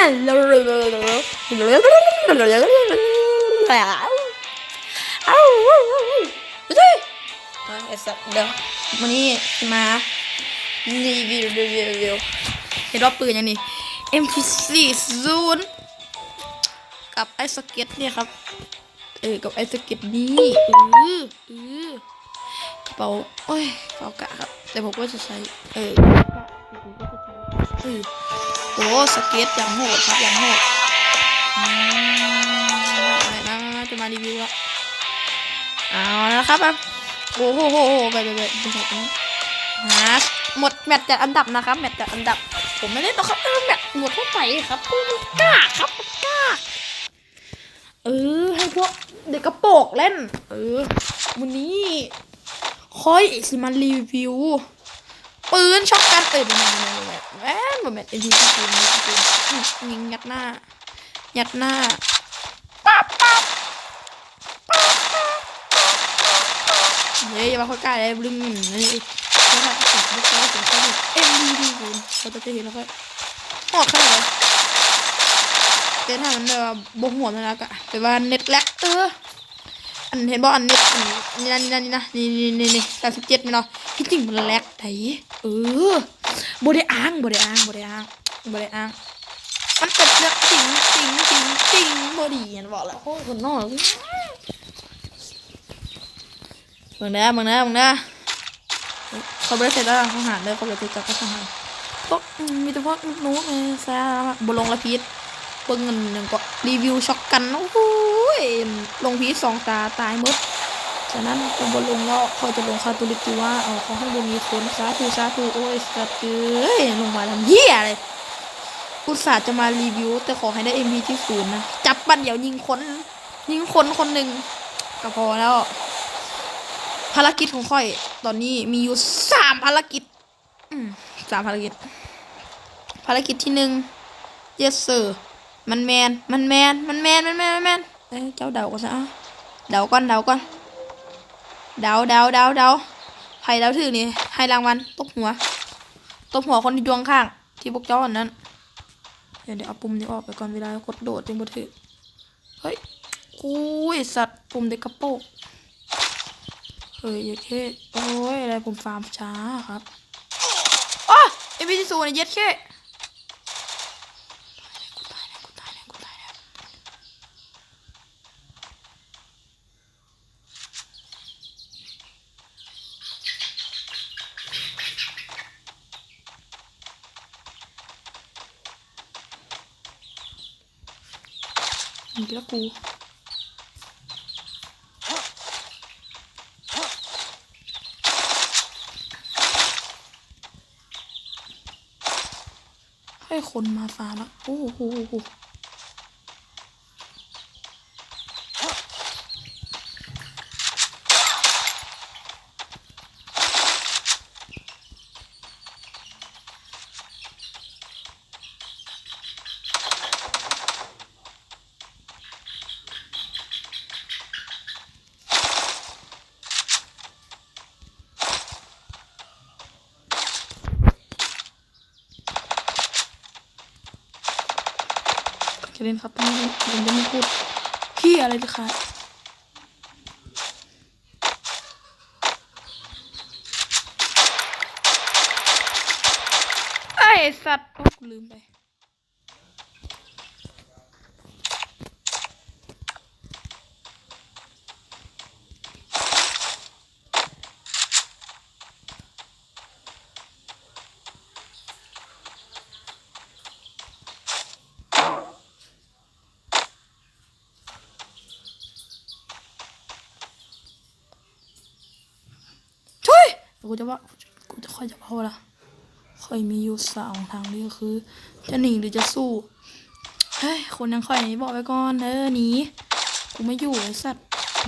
ໄອ້ສັດ ດຽວ ມື້ນີ້ຊິມາຣີວິວ ຣີວິວ ຣີວິວ ເຫັນວ່າປືນຫຍັງນີ້ ເອັມພີສີ່ສູນ ກັບໄອ້ສະເກັດນີ້ຄັບ ເອີ ກັບໄອ້ສະເກັດນີ້ ເອີ ເອີ ກະເປົາ ໂອ້ຍ ເປົາກະຄັບ ແຕ່ຜົມກໍຈະໃຊ້ ເອີ ເອີ ໂອ້ ສະເກັດຢ່າງໂຫດຄັບ ຢ່າງໂຫດ ອືມ ມາ ມາ ມາ ຈະມາຣີວິວລະ ເອົາລະຄັບ ໂອ້ໂຫ ໂຫ ໂຫ ໄປ ໄປ ໄປ ໄປ ຫາ ໝົດແມັດຈັດອັນດັບນະຄັບ ແມັດຈັດອັນດັບ ຜົມໄມ່ເຫຼັ້ນດອກຄັບ ເອີ ແມັດໝົດທົ່ວໄປຄັບ ໂອ້ ມັນກາກຄັບ ມັນກາກ ເອີ ໃຫ້ພວກເດັກກະໂປກເຫຼັ້ນ ເອີ ມື້ນີ້ຂ້ອຍຊິມາຣີວິວ ປືນຊັອດກັນ ເອີຍ ບໍ່ແມ່ນ ບໍ່ແມ່ນ ບໍ່ແມ່ນ ເອັມພີສີ່ສູນ ຍິງຍັດໜ້າ ຍັດໜ້າ ປັບ ປັບ ປັບ ປັບ ເຮີ້ຍ ຢ່າວ່າຂ້ອຍກ້າເດ້ ບຶ້ງ ນີ້ ຖ້າເຫັນ ເອັມພີສີ່ສູນ ເຂົາຈະເຫັນແລ້ວ ຮອດຂະໜາດໃດ ແຕ່ຖ້າມັນແບບວ່າບໍ່ຮວມແລ້ວກະ ແບບວ່າເນັດແລັກ ເອີ ອັນ ເຫັນບໍ່ ອັນເນັດ ອັນນີ້ນະ ນີ້ນະ ນີ້ນະ ນີ້ ນີ້ ນີ້ ນີ້ ສາມສິບເຈັດແມ່ນບໍ່ ທີ່ຈິງມັນແລັກໃດ໋ ເອີ ບໍ່ໄດ້ອ້າງ ບໍ່ໄດ້ອ້າງ ບໍ່ໄດ້ອ້າງ ບໍ່ໄດ້ອ້າງ ມັນເປັນເລື່ອງຈິງ ຈິງ ຈິງ ຈິງ ບໍ່ດີ ເຫັນບໍ່ລະ ໂອ້ຍ ຄົນນ້ອຍ ເບິ່ງເດີ ເບິ່ງເດີ ເບິ່ງເດີ ຂ້ອຍບໍ່ໄດ້ໃສ່ຕາທະຫານເດີ ຂ້ອຍບໍ່ໄດ້ໃສ່ຕາທະຫານ ໂຕະ ອືມ ມີແຕ່ພວກໜູໆ ແມ່ ຊະ ບໍ່ລົງລະຜິດ ເບິ່ງອັນຫຍັງເກາະ ຣີວິວຊັອດກັນ ໂອ້ຍ ລົງຜິດສອງຕາ ຕາຍໝົດ ສະນັ້ນກໍບໍ່ລົງແລ້ວ ຂ້ອຍຈະລົງຄາຕູລິດຕິວ່າ ເອົາ ຂໍໃຫ້ບໍ່ມີຄົນ ສາທຸ ສາທຸ ໂອ້ຍ ສັດເອີຍ ລົງມາທຳເຫຍເລີຍ ອຸດສ່າຈະມາຣີວິວ ແຕ່ຂໍໃຫ້ໄດ້ເອັມພີທີ່ສູນນະ ຈັບບາດດຽວຍິງຄົນ ຍິງຄົນຄົນໜຶ່ງກໍພໍແລ້ວ ພາລະກິດຂອງຂ້ອຍຕອນນີ້ມີຢູ່ສາມພາລະກິດ ອືມ ສາມພາລະກິດ ພາລະກິດທີໜຶ່ງ Yes sir ມັນແມ່ນ ມັນແມ່ນ ມັນແມ່ນ ມັນແມ່ນ ມັນແມ່ນ ເອີ ເຈົ້າເດົາກ່ອນຊະ ເອົາ ເດົາກ່ອນ ເດົາກ່ອນ ເດົາ ເດົາ ເດົາ ເດົາ ໃຜເດົາຖືກນີ້ໃຫ້ລາງວັນ ຕົບຫົວ ຕົບຫົວຄົນທີ່ຢູ່ຂ້າງໆ ທີ່ພວກເຈົ້າອັນນັ້ນ ດຽວ ດຽວເອົາປຸ່ມນີ້ອອກໄປກ່ອນ ເວລາກົດໂດດຈຶ່ງບໍ່ຖືກ ເຮີ້ຍ ໂອ້ຍ ສັດ ປຸ່ມເດັກກະໂປກ ເຮີ້ຍ ເຢັດເທ່ ໂອ້ຍ ໄດ້ປຸ່ມຟາມຊ້າຄັບ ໂອ້ ເອັມພີສີ່ສູນ ເຢັດເທ່ ຕາຍແລ້ວ ຕາຍແລ້ວ ຕາຍແລ້ວ ຕາຍແລ້ວ ອີກແລ້ວກູ ໃຫ້ຄົນມາຟາມລະ ໂອ້ໂຫ. ຈະເຫຼັ້ນຄັບ ຕ້ອງເຫຼັ້ນ ເຫຼັ້ນບໍ່ມີພຸດ ເຮີ້ຍ ອະໄລຄືຂາດ ເອີຍ ສັດ ໂອ້ ກູລືມໄປ. ໂອ້ຍ ກູຈະວ່າ ກູຈະ ຂ້ອຍຈະເວົ້າລະ ຂ້ອຍມີຢູ່ສອງທາງເລືອກ ຄືຈະໜີ ຫຼື ຈະສູ້. ເຮີ້ຍ ຄົນຢ່າງຂ້ອຍນີ້ ບອກໄວ້ກ່ອນເດີ ໜີ ກູບໍ່ຢູ່ ໄອ້ສັດ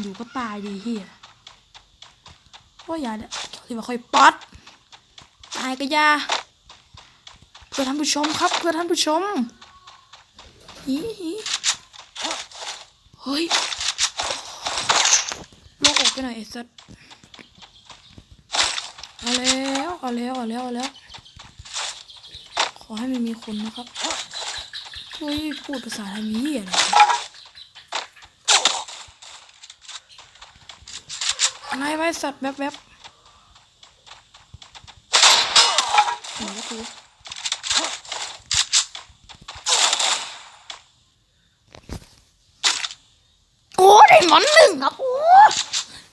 ຢູ່ກໍຕາຍດີເຫຍ. ໂອ້ຍ ຢ່າເດີ ເຈົ້າຊິວ່າຂ້ອຍປອດ ຕາຍກໍຢ່າ ເພື່ອທ່ານຜູ້ຊົມຄັບ ເພື່ອທ່ານຜູ້ຊົມ. ອີ ເຮີ້ຍ ໂລກອອກໄປໜ້ອຍ ໄອ້ສັດ. ເອົາແລ້ວ ເອົາແລ້ວ ເອົາແລ້ວ ເອົາແລ້ວ ຂໍໃຫ້ມັນມີຄົນນະຄັບ. ໂອ້ຍ ພູດພາສາໄທມີເຫຍນະ ອາໄລວະໄອ້ສັດ ແວບໆ ໜີລະກູ. ໂອ້ ໄດ້ມອນໜຶ່ງຄັບ. ໂອ້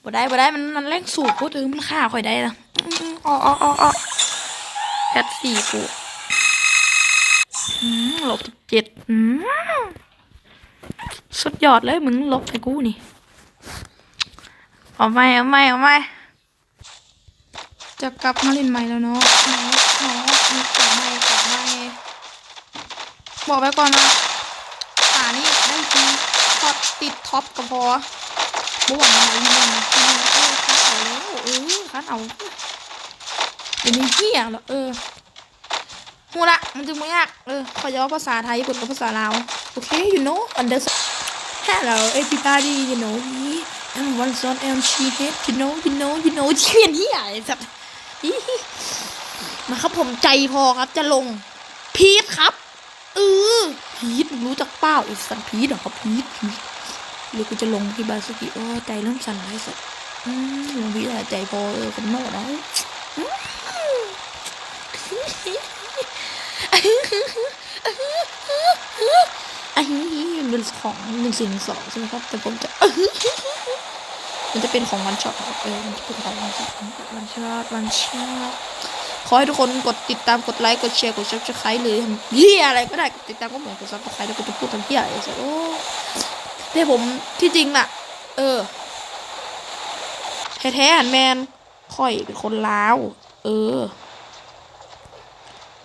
ບໍ່ໄດ້ ບໍ່ໄດ້ ມັນ ມັນແຮງສູງໂພດ. ເອີ ມັນຂ້າຂ້ອຍໄດ້ລະ. ອືມ ອອກ ອອກ ອອກ ອອກ ແພັດສີ່ກູ. ອືມ ລົບສິບເຈັດ. ອືມ ສຸດຍອດເລີຍ ມຶງລົບໃຫ້ກູນີ້. ເອົາໃໝ່ ເອົາໃໝ່ ເອົາໃໝ່. ຈະກັບມາຫຼິ້ນໃໝ່ແລ້ວເນາະ. ເນາະ ເນາະ ເນາະ ເອົາໃໝ່ ເອົາໃໝ່. ບອກໄວ້ກ່ອນວ່າ ຕານີ້ໄດ້ທີ່ ຮອດຕິດທັອບກໍພໍ. ບໍ່ຫວັງຫຍັງອີ່ຫຍັງ. ເອີ ຄັດເອົາແລ້ວ ເອີ ຄັດເອົາ. ດຽວນີ້ເຫ້ຍແລ້ວ ເອີ. ຮູ້ລະ ມັນຈຶ່ງບໍ່ຍາກ. ເອີ ຂ້ອຍຈະເວົ້າພາສາໄທ ເພິ່ນເວົ້າພາສາລາວ. ໂອເຄ you know, understand. Hello everybody, you know me, I'm one son and she hate, you know, you know, you know. ຈະຂຽນເຫຍໄອ້ສັດ. ມາຄັບ ຜົມໃຈພໍຄັບ ຈະລົງ. ຜິດຄັບ. ເອີ ຜິດ ມຶງຮູ້ຈັກເປົ່າ ໄອ້ສັດ. ຜິດເຫາະຄັບ ຜິດ ຜິດ. ແລ້ວກູຈະລົງທີ່ບາສະກິ. ໂອ້ ໃຈເລີ່ມສັ່ນໄອ້ສັດ. ອືມ ລົງທີ່ໃຈພໍ ເອີ ກຳນົດເອົາ. ອືມ ອັນນີ້ເປັນຂອງໜຶ່ງສີ່ໜຶ່ງສອງ ໃຊ່ໄໝຄັບ? ແຕ່ຜົມຈະ ມັນຈະເປັນຂອງວັນຊັອດຄັບ. ເອີ ມັນຈະເປັນຂອງວັນຊັອດ ວັນຊັອດ ວັນຊັອດ. ຂໍໃຫ້ທຸກຄົນກົດຕິດຕາມ ກົດໄລ ກົດແຊ ກົດ Subscribe ຫຼືເຫຍອະໄລກໍໄດ້. ກົດຕິດຕາມ ກົດຫຍັງ ກົດ Subscribe ແລ້ວກໍຈະພູດທຳເຫຍໄອ້ສັດ. ໂອ້ ແຕ່ຜົມ ທີ່ຈິງນະ ເອີ ແທ້ໆຫັ້ນແມ່ນ ຂ້ອຍເປັນຄົນລາວ. ເອີ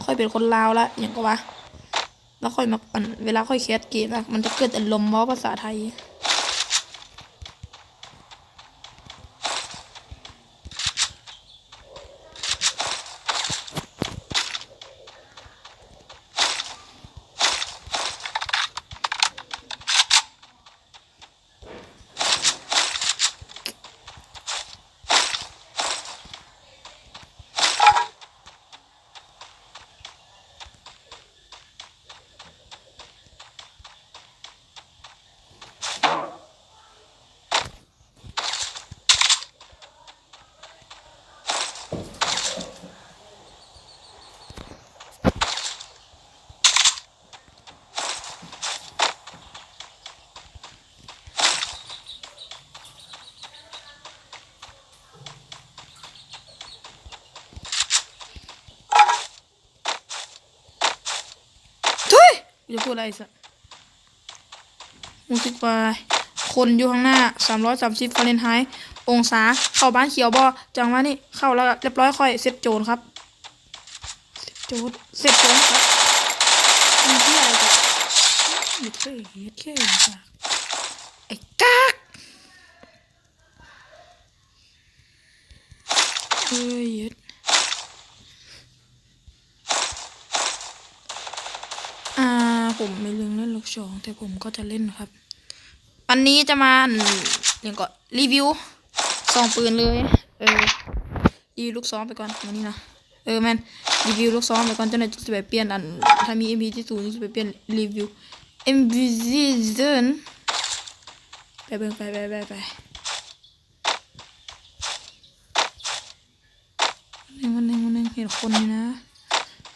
ຂ້ອຍເປັນຄົນລາວລະ ຫຍັງກໍວ່າ ແລ້ວຂ້ອຍມັກ ອັນ ເວລາຂ້ອຍແຄສເກມນະ ມັນຈະເກີດອາລົມເວົ້າພາສາໄທ. ທຸຍ ຢ່າພູດໄຫຼຊະ. ຮູ້ສຶກວ່າຄົນຢູ່ຂ້າງໜ້າ ສາມຮ້ອຍສາມສິບຟາເລັນໄຮ ອົງສາ. ເຂົ້າບ້ານຂຽວບໍ່? ຈັງຫວະນີ້ເຂົ້າແລ້ວ ລຽບຮ້ອຍ ຂ້ອຍເຊັດໂຈນຄັບ. ເຊັດໂຈນ ເຊັດໂຈນຄັບ. ມີເຫຍອະໄລກັນ? ເຮັດເທ່ ເຮັດເທ່ ໄອ້ກາກ. ເອີຍ ເຢັດ ອ່າ ຜົມມີເລື່ອງເລ່ນລູກຊອງ ແຕ່ຜົມກໍຈະເລ່ນຄັບ. ວັນນີ້ຈະມາ ອັນ ຫຍັງເກາະ ຣີວິວສອງປືນເລີຍ. ເອີ ຣີວິວລູກຊອງໄປກ່ອນມື້ນີ້ນະ. ເອີ ແມ່ນ ຣີວິວລູກຊອງໄປກ່ອນ ຈັກໜ່ອຍຈຶ່ງຊິໄປປ່ຽນ ອັນ ຖ້າມີເອັມພີສີ່ສູນຈຶ່ງຊິໄປປ່ຽນ ຣີວິວເອັມພີສີ່ສູນ. ໄປເບິ່ງ ໄປ ໄປ ໄປ ໄປ. ໜຶ່ງ ໜຶ່ງ ໜຶ່ງ ເຫັນຄົນຢູ່ນະ.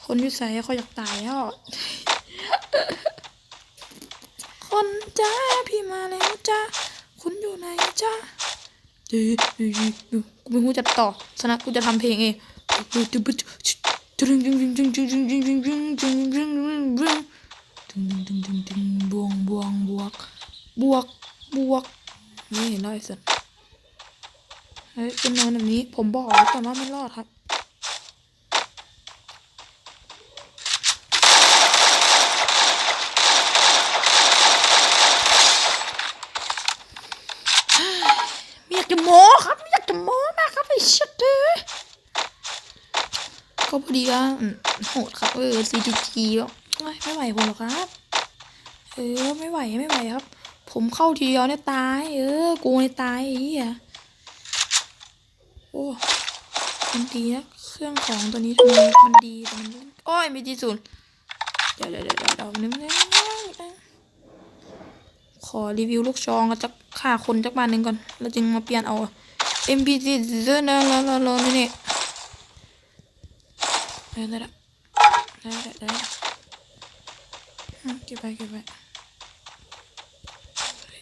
ຄົນຢູ່ໃສ? ຂ້ອຍຢາກຕາຍແລ້ວ. ຄົນຈ້າ ພີ່ມາແລ້ວຈ້າ ຄົນຢູ່ໃນຈ້າ. ເອີ ເອີ ເອີ ເອີ ກູບໍ່ຮູ້ຈັກຕໍ່ ສະນັ້ນກູຈະທຳເພງເອງ. ບວງ ບວງ ບວກ ບວກ ບວກ. ນີ້ເຫັນແລ້ວໄອ້ສັດ. ເອີ ຂຶ້ນເນີນແບບນີ້ ຜົມບອກໄວ້ກ່ອນວ່າແມ່ນລອດຄັບ. ບໍ່ຢາກຈະໂມ້ຄັບ ບໍ່ຢາກຈະໂມ້ນະຄັບ ໄອ້ສັດເອີຍ. ກໍພໍດີວ່າ ອືມ ໂຫດຄັບ ເອີ ຊີຈີຈີ ແບບ ໂອ້ຍ ບໍ່ໄຫວຜົມດອກຄັບ. ເອີ ບໍ່ໄຫວ ບໍ່ໄຫວຄັບ ຜົມເຂົ້າທີດຽວນີ້ຕາຍ ເອີ ກູນີ້ຕາຍ ໄອ້ເຫຍ. ໂອ້ ມັນດີນະ ເຄື່ອງຂອງຕົວນີ້ ທຳໄມມັນດີ ແຕ່ມັນ ໂອ້ຍ ມີຈີສູນ. ດຽວ ດຽວ ດຽວ ດຽວ ໜຶ່ງ ໜຶ່ງ ຂໍຣີວິວລູກຊອງກັບຈັກ ຂ້າຄົນຈັກບາດໜຶ່ງກ່ອນ ແລ້ວຈຶ່ງມາປ່ຽນເອົາເອັມພີທີ ເດີ ເດີ ເດີ ນີ້ ເອີ ໄດ້ລະ ໄດ້ລະ ໄດ້ລະ ອືມ ເກັບໄວ້ ເກັບໄວ້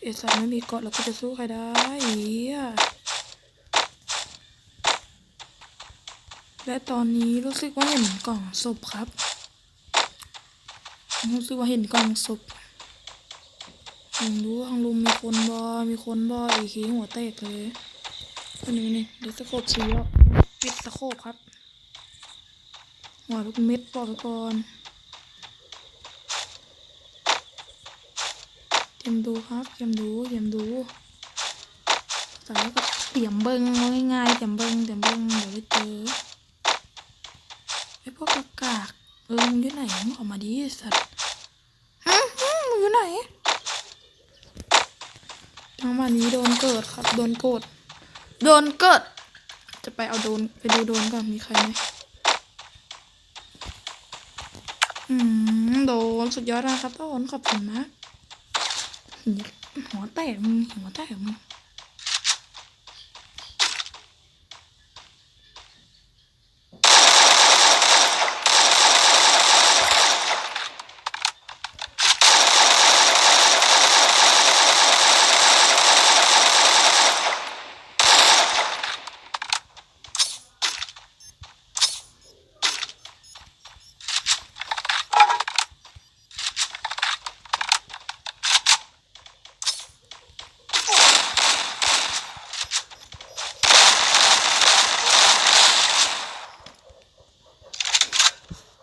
ເອ ສັດ ໄມ່ມີເກາະແລ້ວ ກູຈະສູ້ໃຜໄດ້ ເອີຍ ແລະ ຕອນນີ້ຮູ້ສຶກວ່າເຫັນກ່ອງສົບຄັບ. ຮູ້ສຶກວ່າເຫັນກ່ອງສົບ. ເບິ່ງດູທາງລຸ່ມມີຄົນບໍ່ ມີຄົນບໍ່ ເອເຄຫົວແຕກເລີຍ. ອັນນີ້ ນີ້ ເດີ ສະໂຄບຊິເຍາະ ປິດສະໂຄບຄັບ. ຫົວທຸກເມັດ ບອກໄວ້ກ່ອນ. ຕຽມດູຄັບ ຕຽມດູ ຕຽມດູ. ສະນັ້ນກໍຕຽມເບິ່ງ ເອົາງ່າຍໆ ຕຽມເບິ່ງ ຕຽມເບິ່ງ ດຽວໄດ້ເຈີ. ໄອ້ພວກກາກໆ ເອີ ມຶງຢູ່ໃນ? ມຶງອອກມາດີ ໄອ້ສັດ. ຫື ຫື ມຶງຢູ່ໃນ? ທາງບ້ານນີ້ໂດຣນເກີດຄັບ ໂດຣນເກີດ ໂດຣນເກີດ. ຈະໄປເອົາໂດຣນ ໄປດູໂດຣນກ່ອນ ມີໃຄໄໝ? ອືມ ໂດຣນ ສຸດຍອດມາກຄັບໂດຣນ ຂອບຄຸນມາກ. ຫົວແຕກມຶງ ຫົວແຕກມຶງ.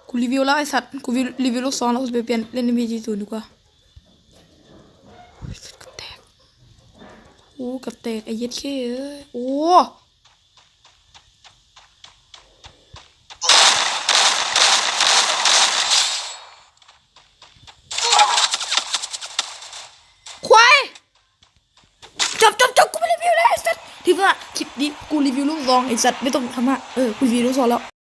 ກູຣີວິວແລ້ວໄອ້ສັດ ກູຣີວິວລູກຊອງແລ້ວ ກູຊິໄປປ່ຽນເລ່ນເອັມພີທີທູດີກວ່າ. ໂອ້ຍ ເກືອບແຕກ ໂອ້ ເກືອບແຕກ ໄອ້ເຢັດເຄເອີຍ ໂອ້ ຄວາຍ. ຈົບ ຈົບ ຈົບ ກູບໍ່ຣີວິວແລ້ວໄອ້ສັດ. ຖືວ່າຄລິບນີ້ກູຣີວິວລູກຊອງໄອ້ສັດ ບໍ່ຕ້ອງທຳມາ. ເອີ ກູຣີວິວລູກຊອງແລ້ວ.